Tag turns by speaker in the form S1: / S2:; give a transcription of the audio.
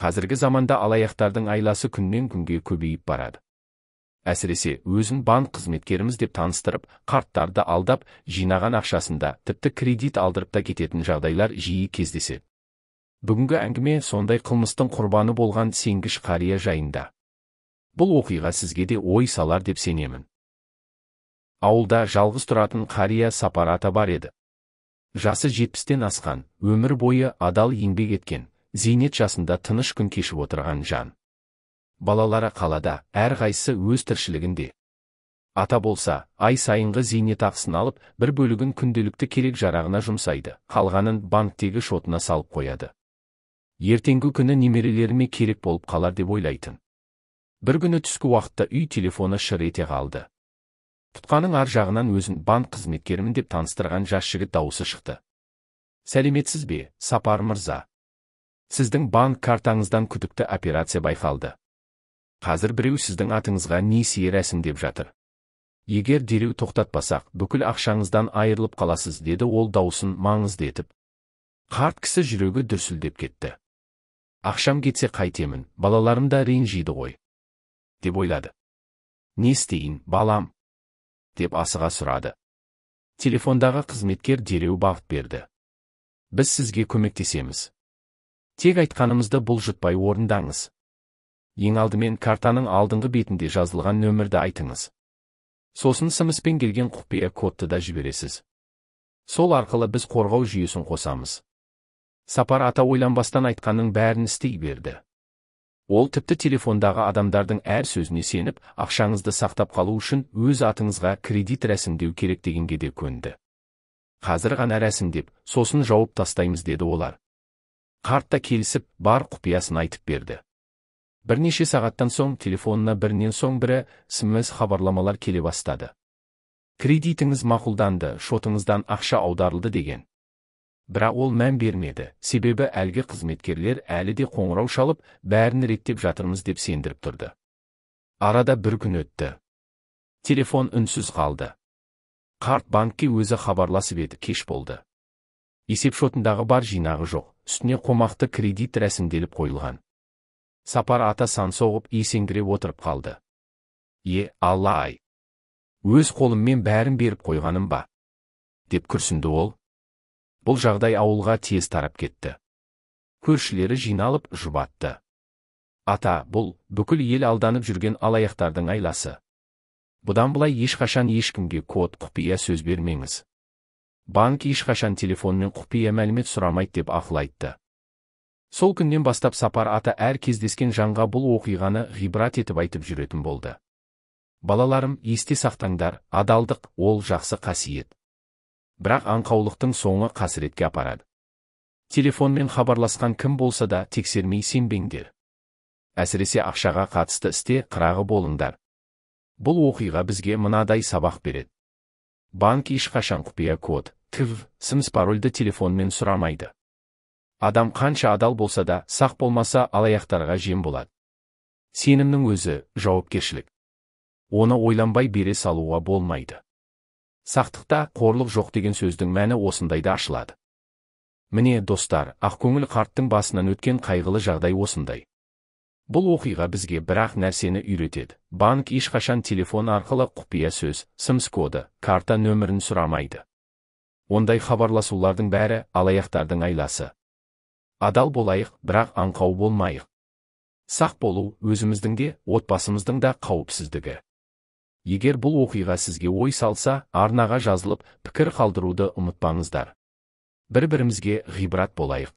S1: Қазіргі заманда алаяқтардың айласы күннен күнге көбейіп барады. Әсіресе, өзін банк қызметкеріміз деп таныстырып, қарттарды алдап, жинаған ақшасында, тіпті кредит алдырып та кететін жағдайлар жиі кездеседі. Бүгінгі әңгіме сондай қылмыстың құрбаны болған сенгіш қария жайында. Бұл оқиға сізге де ой салар деп сенемін. Ауылда жалғыз тұратын қария Сапар ата бар еді. Жасы 70-тен асқан, өмір бойы адал еңбек еткен, зейнет жасында тыныш күн кешіп отырған жан. Балалары қалада, әрқайсысы өз тіршілігінде. Ата болса, ай сайынғы зейнетақысын алып, бір бөлігін күнделікті керек жарағына жұмсайды, қалғанын банктегі шотына салып қояды. Ертеңгі күні немерелеріме керек болып қалар деп ойлайтын. Бір күні түскі уақытта үй телефоны шыр ете қалды. Тұтқаның ар жағынан өзін банк қызметкерімін деп таныстырған жас жігіт дауысы шықты. Сәлеметсіз бе, Сапар мырза? Сіздің банк картаңыздан күдікті операция байқалды. Қазір біреу сіздің атыңызға несие рәсімдеп жатыр. Егер дереу тоқтатпасақ, бүкіл ақшаңыздан айырылып қаласыз, деді ол даусын маңызды етіп. Қарт кісі жүрегі дүрсілдеп кетті. Ақшам кетсе қайтемін, балаларым да ренжиді ғой, деп ойлады. Не істейін, балам? Деп асыға сұрады. Телефондағы қызметкер дереу бағыт берді. Біз сізге көмектесеміз. Тек айтқанымызды бұлжытпай орындаңыз. Ең алдымен картаның алдыңғы бетінде жазылған нөмірді айтыңыз. Сосын СМС-пен келген құпия кодты да жібересіз. Сол арқылы біз қорғау жүйесін қосамыз. Сапар ата ойланбастан айтқанның бәрін істей берді. Ол тіпті телефондағы адамдардың әр сөзіне сеніп, ақшаңызды сақтап қалу үшін өз атыңызға кредит рәсімдеу керек дегенге де көнді. Қазір ғана рәсімдеп, сосын жауып тастаймыз, деді олар. Қарт та келісіп, бар құпиясын айтып берді. Бірнеше сағаттан соң телефонына бірінен соң бірі СМС хабарламалар келе бастады. Кредитіңіз мақұлданды, шотыңыздан ақша аударылды деген. Бірақ ол мән бермеді, себебі әлгі қызметкерлер әлі де қоңырау шалып, бәрін реттеп жатырмыз деп сендіріп тұрды. Арада бір күн өтті. Телефон үнсіз қалды. Қарт банкке өзі хабарласып еді, кеш болды. Есепшотындағы бар жинағы жоқ, үстіне қомақты кредит рәсімделіп қойылған. Сапар ата сан соғып, есеңгіреп отырып қалды. Е, Алла-ай! Өз қолыммен бәрін беріп қойғаным ба? Деп күрсінді ол. Бұл жағдай ауылға тез тарап кетті. Көршілері жиналып жұбатты. Ата, бұл бүкіл ел алданып жүрген алаяқтардың айласы. Бұдан былай ешқашан ешкімге код, құпия сөз бермеңіз. Банк ешқашан телефонмен құпия мәлімет сұрамайды, деп ақыл айтты. Сол күннен бастап Сапар ата әр кездескен жанға бұл оқиғаны ғибрат етіп айтып жүретін болды. Балаларым, есте сақтаңдар, адалдық ол жақсы қасиет. Бірақ аңқаулықтың соңы қасіретке апарады. Телефонмен хабарласқан кім болса да тексермей сенбеңдер. Әсіресе ақшаға қатысты істе қырағы болыңдар. Бұл оқиға бізге мынадай сабақ береді. Банк ешқашан құпия код, ТВ, СМС парольді телефонмен сұрамайды. Адам қанша адал болса да, сақ болмаса алаяқтарға жем болады. Сенімнің өзі жауапкершілік. Оны ойланбай бере салуға болмайды. Сақтықта қорлық жоқ деген сөздің мәні осындайда ашылады. Міне, достар, ақкөңіл қарттың басынан өткен қайғылы жағдай осындай. Бұл оқиға бізге бір-ақ нәрсені үйретеді. Банк ешқашан телефон арқылы құпия сөз, СМС коды, карта нөмірін сұрамайды. Ондай хабарласулардың бәрі алаяқтардың айласы. Адал болайық, бірақ аңқау болмайық. Сақ болу өзіміздің де, отбасымыздың да қауіпсіздігі. Егер бұл оқиға сізге ой салса, арнаға жазылып, пікір қалдыруды ұмытпаңыздар. Бір-бірімізге ғибрат болайық.